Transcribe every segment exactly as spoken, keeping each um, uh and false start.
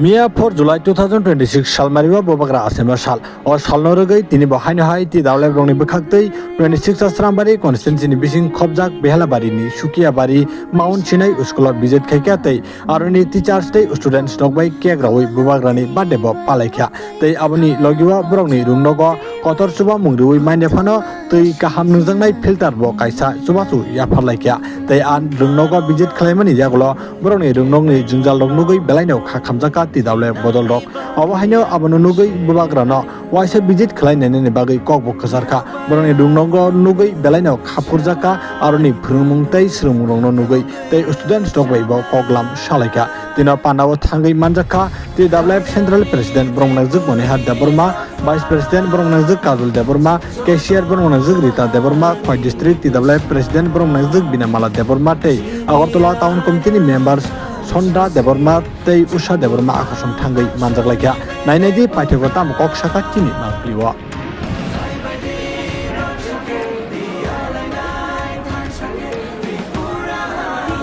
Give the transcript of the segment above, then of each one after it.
Miya four July two thousand twenty-six salmari o bubagra asemra sal. O salno rwgwi tini bo haino hai T W F rokni bwkhaktwi twenty-six Asrambari constituency ni bising khopjak Behalabari ni Sukiabari Mount Sinai school o visit khaikha tei aroni teachers tei students rok bai cake rawi bubagrani birthday bo palaikha. Tei aboni logi o borokni rungnogo kotor chubamung riwi manya phano twi kaham nungjaknai filter bo kaisa chubachu yapharlaikha. Tei a rungnogo visit khlaimani yagulo borokni rungnokni jwngjal rok nugwi belaino kha khamjakha T W F bodol rok. Obo haino abono nugwi bubagrano waisa visit khlai nainani bagwi kokbo kwcharkha. Borokni rungnogo nugwi belaino kha phurjakha, aroni phwrwngmung tei swrwngmungrokno nugwi tei students rok bai bo koklam salaikha. Tino pandao thangwi manjakha T W F Central President borok nangjwk Monihar Debbarma, Vice President borok nangjwk Kajol Debbarma, Cashier borok nangjwk Rita Debbarma, Khowai District T W F President borok nangjwk Binamala Debbarma tei Agartala Town Committee ni members Sonda Debbarma tei Usha Debbarma akhosong thangwi manjaklaikha. Nainai di paithago tamo kok sakha chini mangpili o.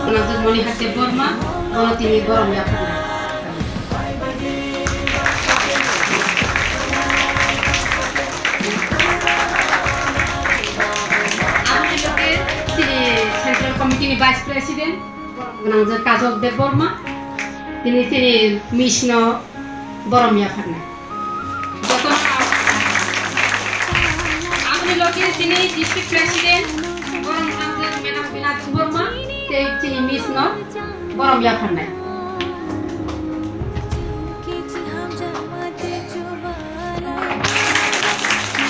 Gwnangjakmani Hate Borma, bono tini borom yapharnai. Aboni loge chini Central Committee ni Vice President, gwnangjak Kajol Debbarma, tini chini miss no borom yapharnai. Jotono aboni loge chini District President, borok gwnangjak Madam Bina Debbarma, tei chini miss no borom yapharnai.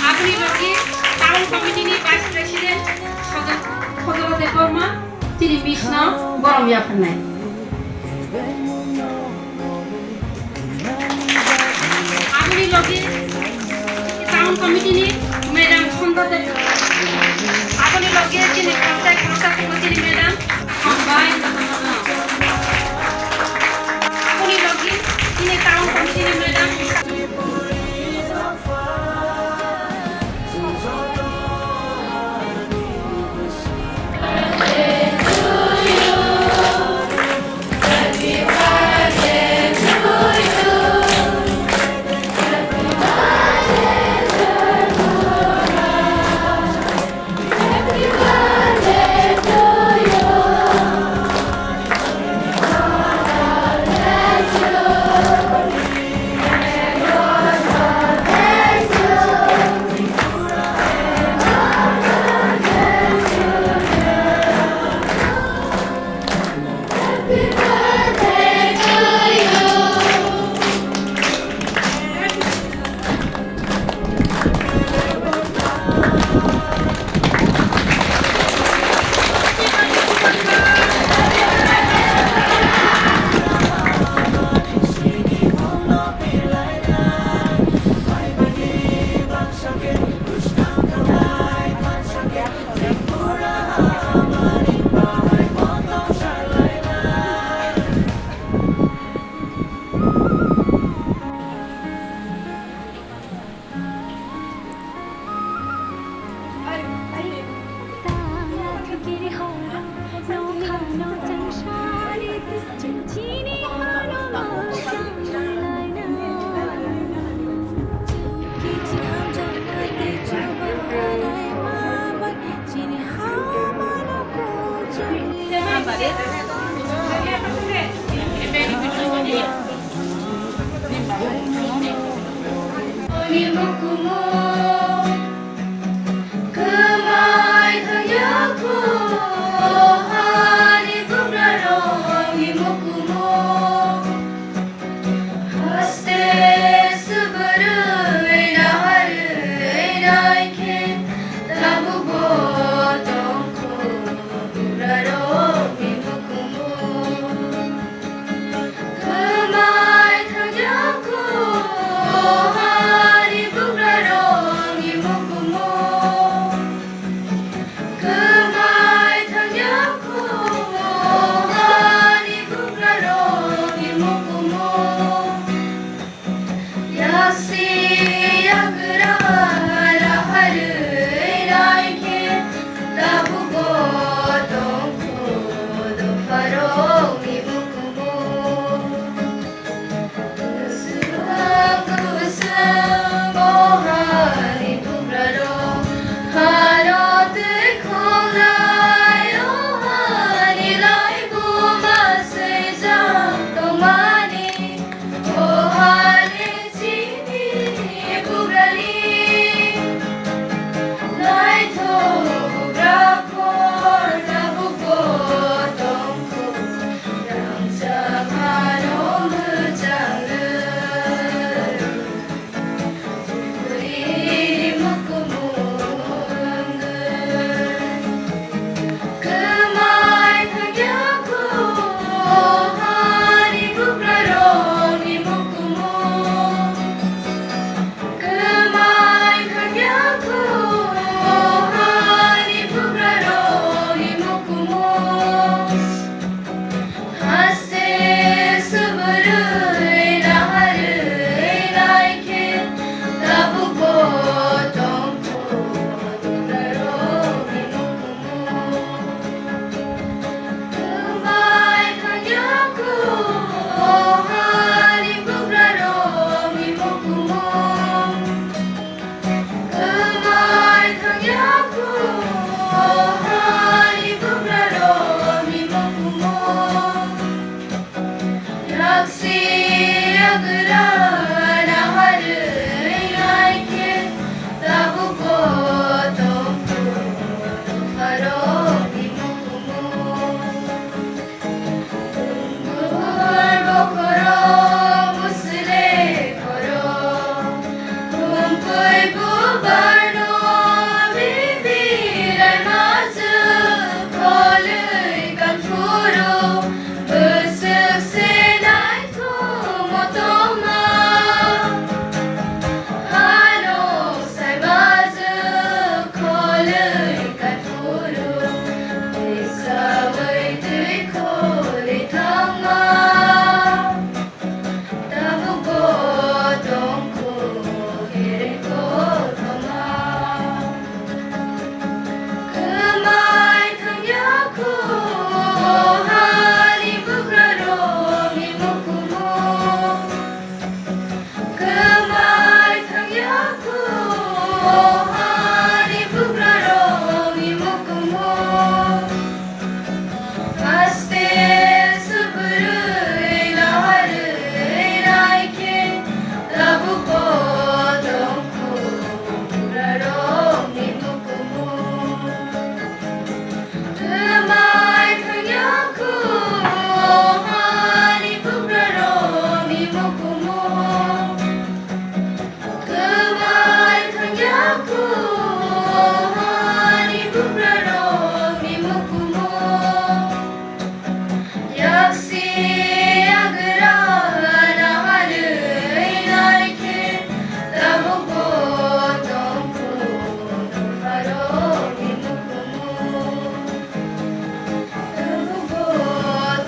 Aboni loge Town Committee ni Vice President, Sojan Khojoro Debbarma, chini miss no borom yapharnai. Aboni loge Town Committee ni Madam Sonda Deb. Aboni loge chini Panchayat Khoroksa Committee ni Madam. Hambai. Aboni loge chini Town Committee ni Madam. Taksi yagra naharwi naikhe, tabuk bo tongkhu dopharokni mukumu. Bumbu bokhorok musle khorok, bumpui bubarno bibirai majwk kholwi kanphuru. Bwswk se naithumo tongma, hano sai majwk kholwi kanphuru. Twi sawi twi kholi thangma, tabuk bo tongkhu herwi kothoma. Kwmai thangya kho hani bugrarokni mukumu. Kwmai thangya kho hani bugrarokni mukumu. Aste subrwi naharwi naikhe, tabuk bo tongkhu bugrarokni mukumu. Kwmai thangya kho hani bugrarokni mukumu. Kwmai thangya kho hani bugrarokni mukumu. Yaksi yagra naharwi naikhe, tabuk bo tongkhu dopharokni mukumu. Tabuk bo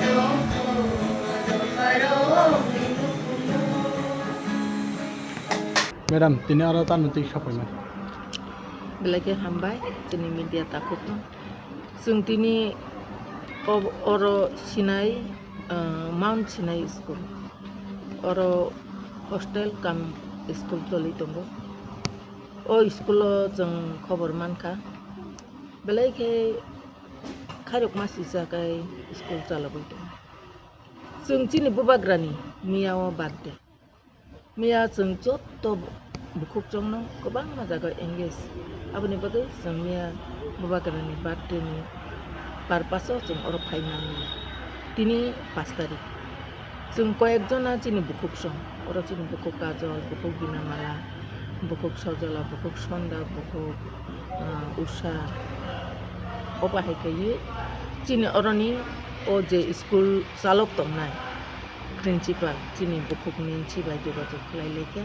tongkhu dopharokni mukumu. Madam, tini oro tamo twi sapaimani? Belai khe hambai, chini media takhukno. Chwng tini o-, oro Sinai, ah, Mount Sinai School. Oro hostel cum school choli tongo. O school-o chwng khobor mankha. Belai khe khairokma sijak ai school chalogwi tongo. Chwng chini bubagrani miya-o birthday. Miya chwng joto bukhuk chwngno kwbangma jaga engage. Aboni bagwi chwng miya bubagrani birthday ni purpose o chwng oro phaimani. Tini pash tarik. Chwng koyek jona chini bukhuk chwng. Oro chini bukhuk Kajol, bukhuk Binamala, bukhuk Sojola, bukhuk Sonda, bukhuk, ah, Usha. Obo hai kaiwi chini oroni o je school chalok tongnai. Principal chini bukhukni si bai jogajog khlai laikha.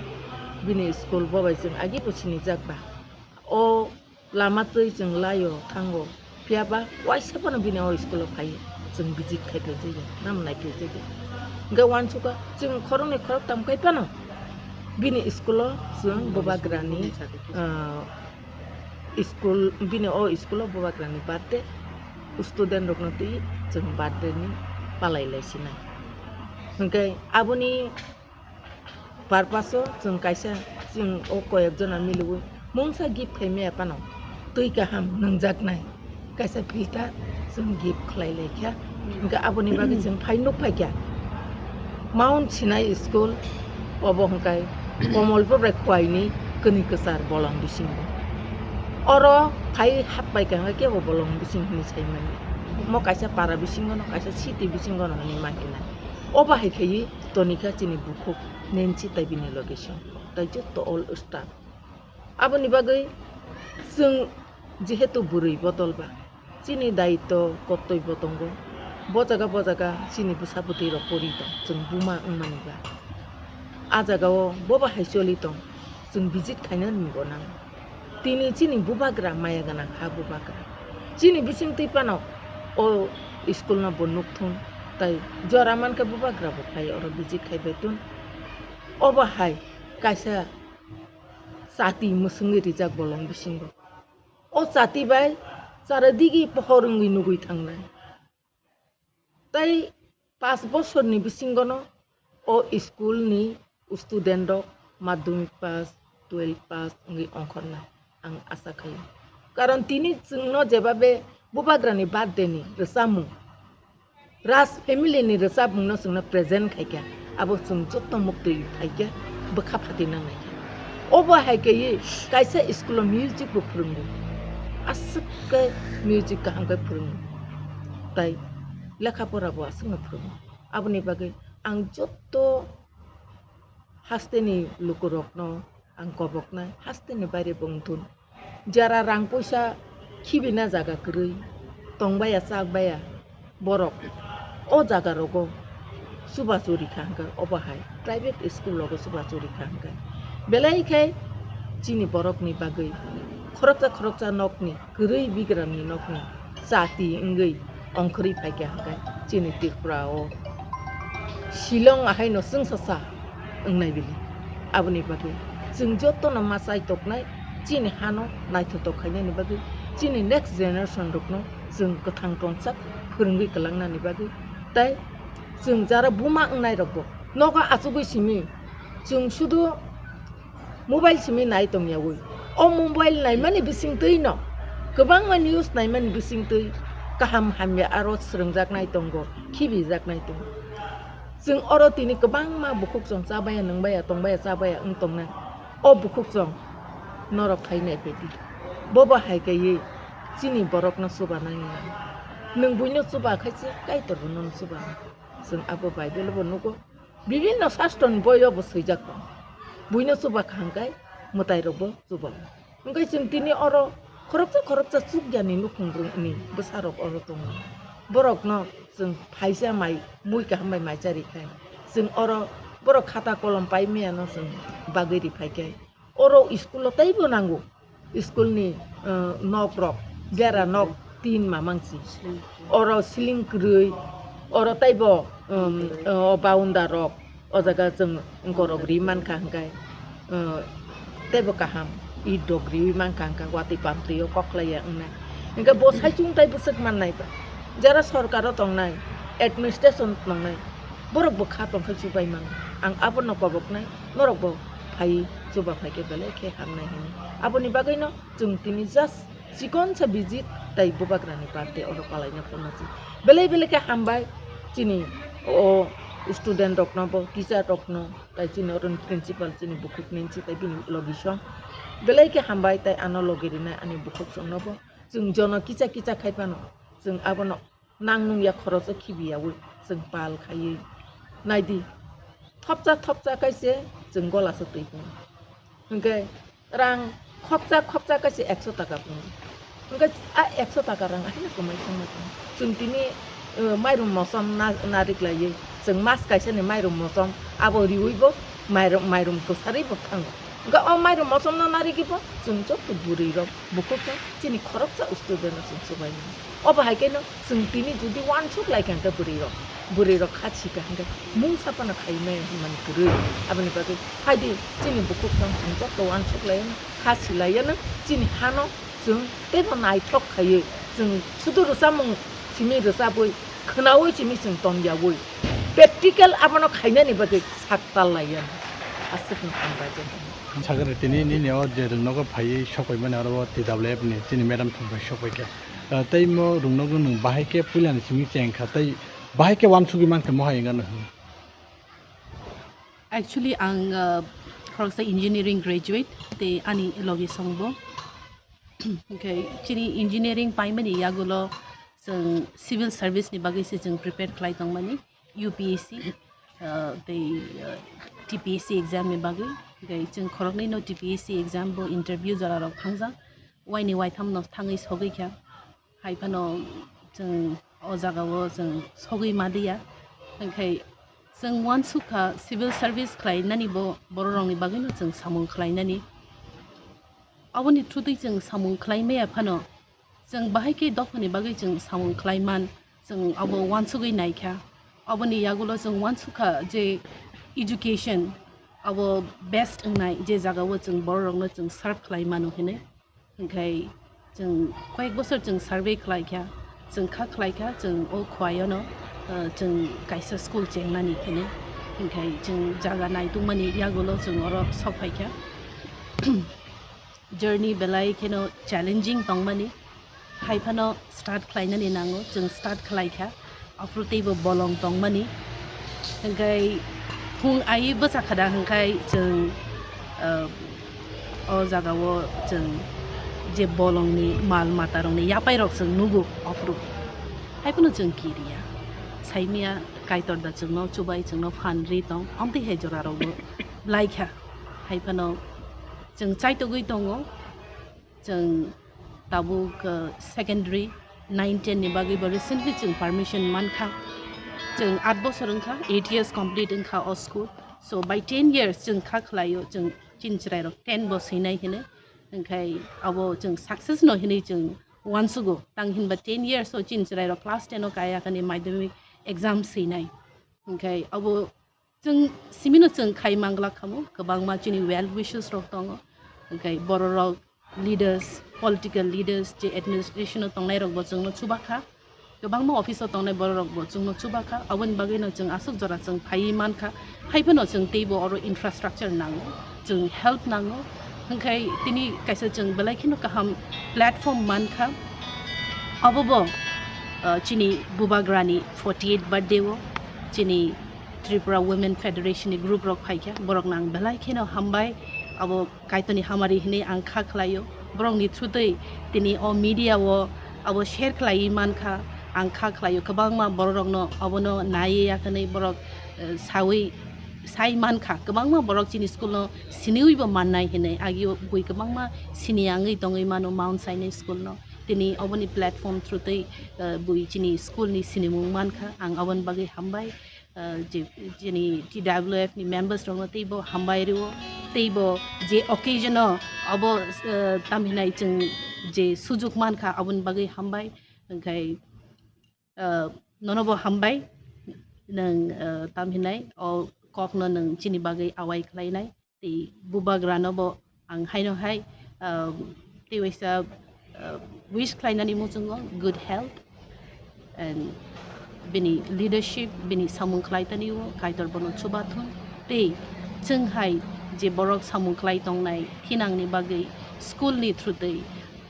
Bini school bo bai chwng agi bo sinijak ba. O lama twi chwng laio thango. Phiya ba waisa phano bini o school o phai chwng visit khai phai jaya, nam nai phai jaya. Hwnkhe uansukha chwng khoroknwi khoroktham khai phano bini school o chwng bubagrani, ah, school, bini o school o bubagrani birthday, student rokno twi chwng birthday ni palai lai sinai. Hwnkhe aboni purpose o chwng kaisa, chwng o koyek jona miliwi mungsa gift khai maya phano twi kaham nungjaknai kaisa filter chwng gift khlai laikha. Hwnkhe aboni bagwi chwng phai nuk phaikha Mount Sinai School, obo hwnkhe Komolpur bai Khwaini kwnwi kwchar bolong bisingo. Oro phai hap paikha hwnkhe kebo bolong bising hwnwi saimani. Omo kaisa para bisingono, kaisa city bisingono hwnwi mankhe nai. Obo hai khaiwi tonikha chini bukhuk Nancy tai bini location, tai joto all staff. Aboni bagwi chwng jehetu bwrwi bodol ba, chini daitw kottoi bo tongo. Bo jaga bo jaga chini bwsa bwtwi rok pori tong, chwng buma wngmani ba. A jaga o bobo hai choli tong, chwng visit khaina ni bo nang. Tini chini bubagra maya gwnang ha bubagra. Chini bising twi phano o school no bo nuk thung, tai jora mankhe bubagra bo phai oro visit khai bai tun. Obo hai kaisa chati mwswngwi rijak bolong bisingo. O chati bai chara digi pohor wngwi nugwi thangnai. Tai pash bosorni bisingono o school ni student rok madhyamik pass, twelve pass wngwi ongkhornai ang asa khaio. Karon tini chwngno jebabe bubagrani birthday ni rwchapmung Raj family ni rwchapmung no chwngno present khaikha, abo chwng joto muktwi phaikha, bwkha phati nangnai kha. Obo hai khe kaisa school o music bo phwrwngo, aswk khe music kaham khe phwrwngo, tai lekha pora bo aswkno phwrwngo. Aboni bagwi ang joto hasteni lukurokno ang koboknai, hasteni baire bo wngthun. Jara rang puisa khibina jaga kwrwi, tongbaya chakbaya borok o jaga rogo chubachu rikha hwnkhe, obo hai private school rogo chubachu rikha hwnkhe, belai khe chini borokni bagwi khoroksa khoroksa nokni kwrwi bigramni nokni chati wngwi ongkhorwi phaikha hwnkhe chini Tripura o Shillong ahaino chwngsasa wngnai bili. Aboni bagwi chwng jotono ma chai toknai, chini hano naithotok khainani bagwi, chini next generation rokno chwng kwthang tongsak phwrwngwi kwlangnani bagwi, tei chwng jara buma wngnai rokbo nogo achugwi simi chwng sudu mobile simi nai tongyawi. O mobile naimani bisingtwi no kwbangma news naimani bisingtwi kaham hamya aro swrwngjaknai tongo, khibijaknai tongo. Chwng oro tini kwbangma bukhuk chwng chabaya, nwngbaya, tongbaya, chabaya wng tongnai. O bukhuk chwng norok khai nai phaidi. Bobo hai kaiwi chini borokno chuba nangya. Nwng buino chuba khaise Kaitorbo nono chuba. Chwng abo Bible bo nugo. Bibinno sastroni boyo bo swijak tongo. Buino chuba kha hwnkhe mwtairokbo chuba. Hwnkhe chwng tini oro khoroksa khoroksa chukya ni nukhung brung ni bwsarok oro tongo. Borokno chwng phaisa mai mui kaham bai mai chari khai. Chwng oro borok khata kolom pai miyano chwng bagwi ri phai khe. Oro school o teibo nango. School ni, eh, nok rok, bera nok tin mamang si. Oro ceiling kwrwi, oro teibo, um, o boundary rok, o jaga chwng borok ri mankha hwnkhe, eh, teibo kaham, it rok riwi mankha hwnkhe, watwi pamtwi o koklai ya wngnai. Hwnkhe bo saichung tai bwswk mannai ba, jara sorkar o tongnai, administration tongnai, borok bo kha tongkhe chubai mano. Ang abono koboknai, norok bo phai chuba phai khe belai khe hamnai hini. Aboni bagwino chwng tini just chikonsa visit tai bubagrani birthday oro palaina phano si. Belai belai khe hambai chini o student rokno bo, teacher rokno, tai chini oroni principal chini bukhuk ninsi tai bini logi song. Belai khe hambai tai ano logi rinai ani bukhuk songno bo. Chwng jono kisa kisa khai phano chwng abono nang nung ya khoroso khibiyaui chwng pal khaiwi naidi, thopsa thopsa kaise chwng gola se twi phungo. Hwnkhe rang khopsa khopsa kaise ekso taka phungo. Hwnkhe a ekso taka rang ahino kwmai thangma thang. Chwng tini, eh, mairum mosom na-, narik laiwi chwng mas kaisa ni mairum mosom abo riwi bo mairum, mairum kwsarwi bo thango. Hwnkhe o mairum mosom no narigwi bo chwng joto bwrwi rok bukhuk khe chini khoroksa student no chwng chubai mano. Obo hai kheno chwng tini jodi uansuk lai kha hwnkhe bwrwi rok, bwrwi rok kha si kha hwnkhe mungsa phano khai maya hwnmani kwrwi. Aboni bagwi phaidi chini bukhuk no chwng joto uansuk lai ano, kha si lai ano, chini hano chwng teibo naithok khaiwi chwng sudu rwchapmung simi rwchapwi khwnaui simi chwng tongyaui practical abono khainani bagwi sak tal lai ano. Aswkno hambai khe. Sakhe tini nini o je rwngnogo phaiwi sokphaimani oro o T W F ni chini madam thangbai sokphaikha. Ah, tei mo rwngnogo nwng bahai khe puilani simi chengkha tei bahai khe uansugwi mankha mohai wngano hwn. Actually, ang, ah, khoroksa engineering graduate, tei ani logi songbo. Hwnkhe chini engineering paimani yagulo chwng civil service ni bagwi se chwng prepare khlai tongmani, U P S C, ah, tei, ah, T P S C exam ni bagwi. Hwnkhe chwng khoroknwi no T P S C exam bo interview jora rok thangjak, waini waitham no thangwi sogwi kha. Hai phano chwng o jaga o chwng sogwi maliya, hwnkhe chwng uansukha civil service khlai nani bo borok rokni bagwi no chwng samung khlai nani. Aboni thutwi chwng samung khlai maya phano, chwng bahai khe dophani bagwi chwng samung khlai man, chwng abo uansugwi naikha. Aboni yagulo chwng uansukha je education abo best wngnai, je jaga o chwng borok rokno chwng serve khlai mano hinwi. Hwnkhe chwng koyek bosor chwng survey khlai kha, chwng kha khlai kha, chwng o Khowai o no, ah, chwng kaisa school chengnani hinwi. Hwnkhe chwng jaga naitungmani yagulo chwng oro sok phai kha. Journey belai kheno challenging tongmani, hai phano start khlainani nango, chwng start khlai kha. Aphuru teibo bolong tongmani. Hwnkhe phung ai bwsa khada hwnkhe chwng, ah, o jagao chwng je bolongni mal matarokni yapairok chwng nugo aphuru. Haiphano chwng kiriya. Saimia Kaitor da chwngno chubai chwngno phan ri tong, amtwi hai jorarokbo laikha. Haiphano chwng chaitogwi tongo. Chwng tabuk, uh, secondary nine ten ni bagwi bo recently chwng permission mankha. Chwng aat bosor wngkha, eight years complete wngkha o school. So by ten years chwng kha khlaio, chwng chini chwrairok ten bo swinai hino. Hwnkhe abo chwng success no hinwi chwng uansugo. Tang hinba ten years o chini chwrairok class ten o kaya kani madhyamik exam swinai. Hwnkhe abo chwng simino chwng khai manglak khamu, kwbangma chini well wishers rok tongo. Hwnkhe bororok leaders, political leaders, je administration o tongnairokbo chwngno chubakha. Kwbangma office o tongnai bororokbo chwngno chubakha. Aboni bagwino chwng aswk jora chwng phaiwi mankha. Haiphano chwng teibo oro infrastructure nango, chwng help nango. Hwnkhe tini kaisa chwng belai kheno kaham platform mankha. Abobo, uh, chini bubagrani forty eight birthday o chini Tripura Women Federation ni group rok phaikha, borokno ang belai kheno hambai. Abo Kaitorni hamari hinwi ang kha khlaio. Borokni through twi tini o media o abo share khlaiwi mankha, ang kha khlaio. Kwbangma bororokno abono naiwi yakhanwi borok, eh, sawi sai mankha. Kwbangma borok chini school no siniwi bo mannai hinwi agio bui kwbangma sini wngwi tongwi mano Mount Sinai school no. Tini oboni platform through twi, eh, bui chini school ni sinimung mankha. Ang aboni bagwi hambai. Ah, je, chini T W F ni members rokno teibo hambai rwo, teibo je occasion o abo, ah, tamhinai chwng je sujuk mankha aboni bagwi hambai, hwnkhe, ah, nono bo hambai, nwng, ah, tamhinai o kokno nwng chini bagwi awai khlainai. Tei bubagrano bo ang haino hai, ah, tei waisa, ah, wish khlainani muchungo good health and bini leadership, bini samung khlai tani o Kaitor bono chubathun. Tei chwng hai je borok samung khlai tongnai thinangni bagwi school ni through twi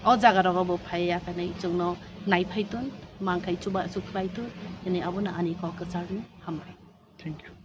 o jaga rogo bo phai ya khanai chwngno naiphaitun, mangkhai chuba chuk khlaitun, hwnwi abono ani kok kwcharni hambai. Thank you.